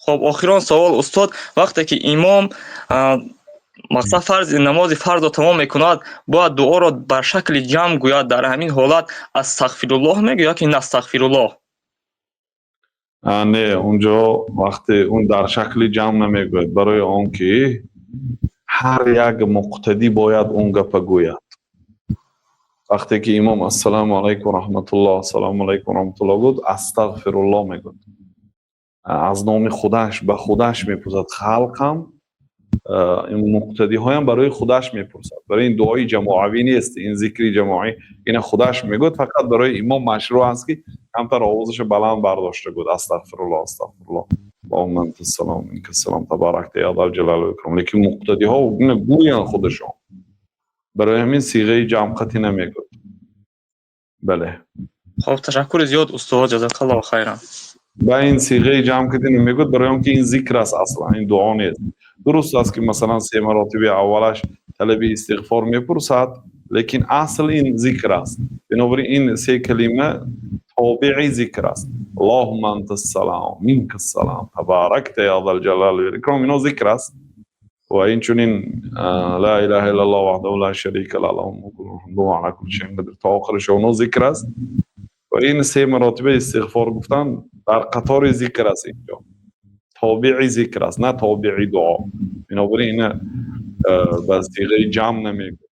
Хоб, охирон савол, устод. Вақте ки имом мақсад фарзи намози фарзро тамом мекунад, бояд дуоро бар шакли ҷамъ гӯяд. Дар ҳамин ҳолат астағфируллоҳ мегӯяд ки настағфируллоҳ? Не, унҷо вақте он дар шакли ҷамъ намегӯяд, барои он ки ҳар як муқтадӣ бояд он гапа гӯяд. Вақте ки имом ассалому алайкум раҳматуллоҳ, ассалому алайкум раҳматуллоҳ гуфт, астағфируллоҳ мегӯяд, аз номи худаш ба худаш мепурсад. Халқам, муқтадиҳоям барои худаш мепурсад. Барои ин дуои ҷамоавӣ нест, ин зикри ҷамоӣ. Ина худаш мегӯяд. Фақат барои имом машрӯъ аст, ки камтар овозаша баланд бардошта гӯяд: астағфируллоҳ, астағфируллоҳ, аллоҳумма анта салом, минка салом, табаракта я зал ҷалали вал икром. Лекин муқтадиҳо гӯянд худашон. Барои ҳамин сиғаи ҷамъқатӣ намегӯяд, бале. Хоб, ташаккури зиёд, устод, ҷазакаллоҳу хайран. Ба ин сиғаи ҷамъ кардӣ намегӯяд, барои он ки ин зикр аст аслан, ин дуо нест. Дуруст аст, ки масалан се маротиби аввалаш талаби истиғфор мепурсад, лекин асл ин зикр аст. Бинобар ин се калима тобеи зикр аст: аллоҳумма анта салом, минка салом, табаракта я зал ҷалали вал икром. Ино зикр аст. Ва инчунин ла илаҳа иллаллоҳ ваҳдаҳу ла шарика ла, лаҳул мулку ва ала кулли шайъин қадир то охираш, оно зикр аст. Ва ин се маротиба истиғфор гуфтан дар қатори зикр аст, инҷо тобеи зикр аст, на тобеи дуо. Бинобар ин ина ба сиғаи ҷамъ намегӯяд.